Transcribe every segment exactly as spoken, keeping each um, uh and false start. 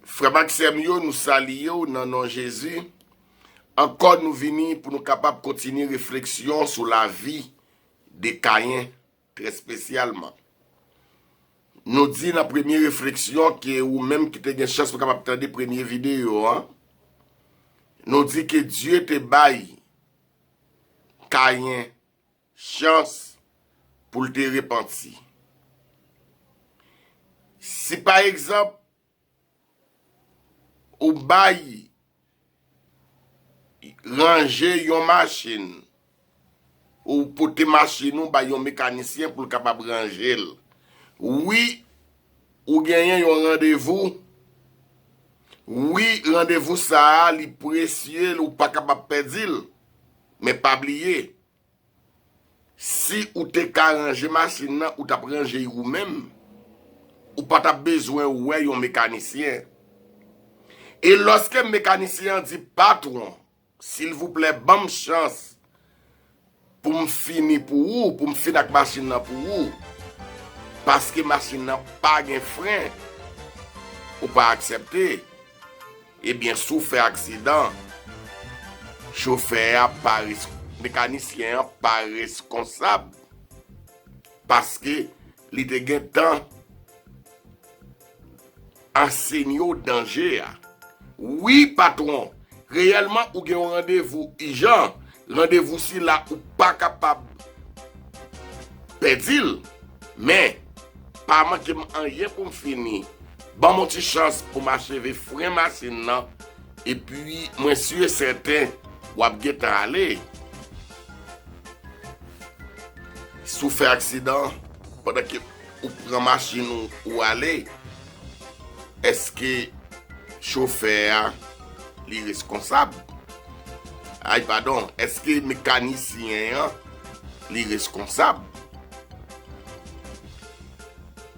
Frè m ak sè m yo, nou salye w nan non Jezi. Ankò nou vini pou nou kapab kontinye refleksyon sou lavi de Kayen, trè espesyalman. Nou di nan premye refleksyon ke ou menm ki te gen chans pou kapab tande premye videyo an, nou di ke Dye te bay Kayen chans pou l te repanti. Si pa egzanp, ou bay ranje yon machin, ou pote machin ou bay yon mekanisyen pou l kapab ranje l. Wi, ou genyen yon randevou. Wi, randevou sa a, li presye, ou pa kapab pèdi l. Men pa bliye, si ou te ka ranje machin nan, ou t ap ranje l ou menm. Ou pa t ap bezwen wè yon mekanisyen. E lòske mekanisyen an di, "Patwon, silvouplè, ban m chans pou m fini pou ou, pou m fin ak machin nan pou ou, paske machin nan pa gen fren," ou pa aksepte, ebyen, si w fè aksidan, chofè a pa res-, mekanisyen an pa reskonsab, paske li te gentan ansenye w danje a. Wi, patwon, reyèlman ou gen yon randevou ijan, randevou sila ou pa kapab pèdi l, men pa manke m anyen pou m fini. Ban m yon ti chans pou m acheve fren machin nan, epi mwen si e sèten w ap gentan ale. Si w fè aksidan, pandan ke ou pran machin ou, ou ale, èske chofè a, li reskonsab? Ay, padon, èske mekanisyen an, li reskonsab?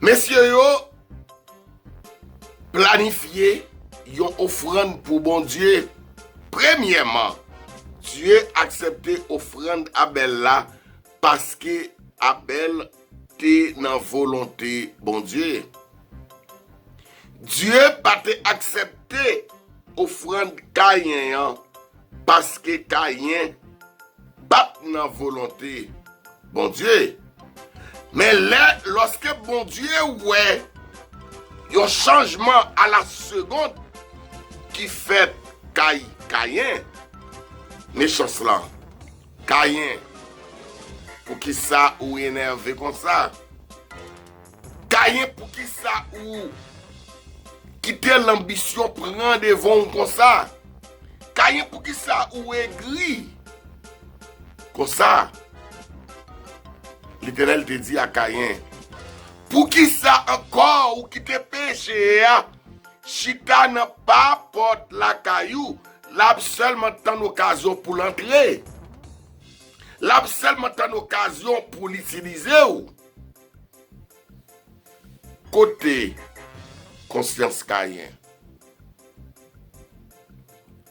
Mesye yo planifye yon ofrann pou Bondye. Premyèman, Dye aksepte ofrann Abèl la paske Abèl te nan volonte Bondye. Dye pa te aksepte ofrann Kayen an paske Kayen pa t nan volonte Bondye. Men lè, lòske Bondye wè yon chanjman a la segond ki fèt kay Kayen, mechans lan, Kayen, poukisa ou enève konsa? Kayen, poukisa ou kite lanbisyon pran devan w konsa? Kayen, poukisa ou egri konsa? Letènèl te di a Kayen, "Poukisa ankò ou kite peche a chita nan pa pòt lakay ou?" L ap sèlman tann okazyon pou l antre. L ap sèlman tann okazyon pou l itilize w. Kote konsyans Kayen?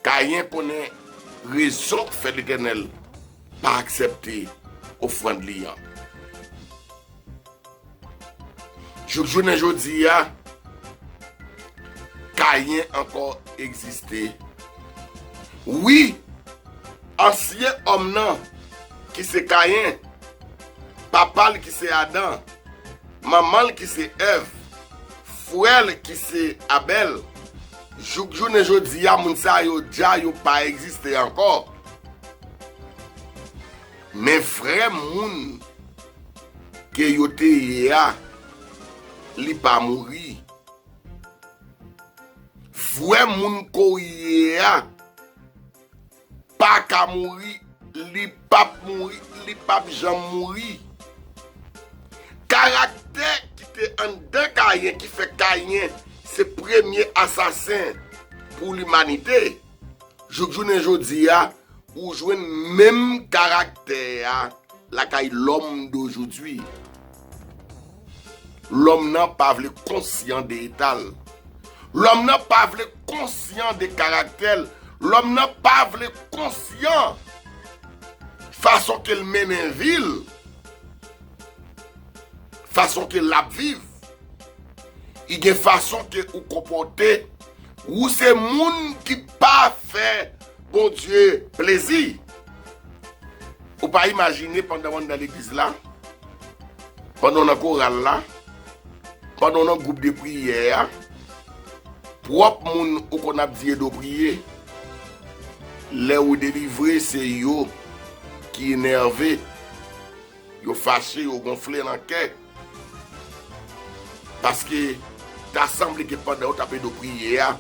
Kayen konnen rezon k fè Letènèl pa aksepte ofrann li an. Jouk jounen jodi a, Kayen ankò egziste. Wi, ansyen òm nan, ki se Kayen, papa l ki se Adan, manman l ki se Èv, frè l ki se Abèl, jouk jounen jodi a, moun sa yo dja yo pa egziste ankò. Men vrè moun ke yo te ye a, li pa mouri. Vrè moun ke w ye a pa ka mouri, li p ap mouri, li p ap janm mouri. Karaktè ki te anndan Kayen ki fè Kayen se premye asasen pou limanite. Jouk jounen jodi a, ou jwenn menm karaktè a lakay lòm dojodwi. Lòm nan pa vle konsyan de eta l. Lòm nan pa vle konsyan de karaktè l. Lòm nan pa vle konsyan fason ke l mennen vi l, fason ke l ap viv. I gen fason ke ou konpòte, Ou se moun ki pa fè Bondye plezi. Ou pa imajine pandan w anndan legliz la, pandan w nan koral la, pandan w nan gwoup de priyè a, pwòp moun ou konn ap di ede w priye, lè ou delivre, se yo ki enève, yo fache, yo gonfle nan kè. Paske ta sanble ke pandan yo t ap ede w priye a,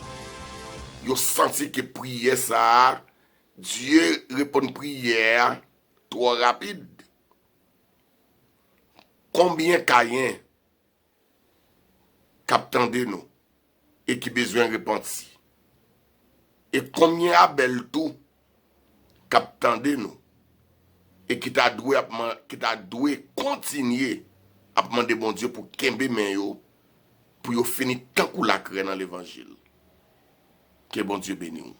yo santi ke priyè sa a, Dye reponn priyè a twò rapid. Konbyen Kayen k ap tande nou e ki bezwen repanti? E konbyen Abèl tou k ap tande nou e ki ta dwe ap man-, ki ta dwe kontinye ap mande Bondye pou kenbe men yo, pou yo fini tankou lakrè nan levanjil? Ke Bondye beni w.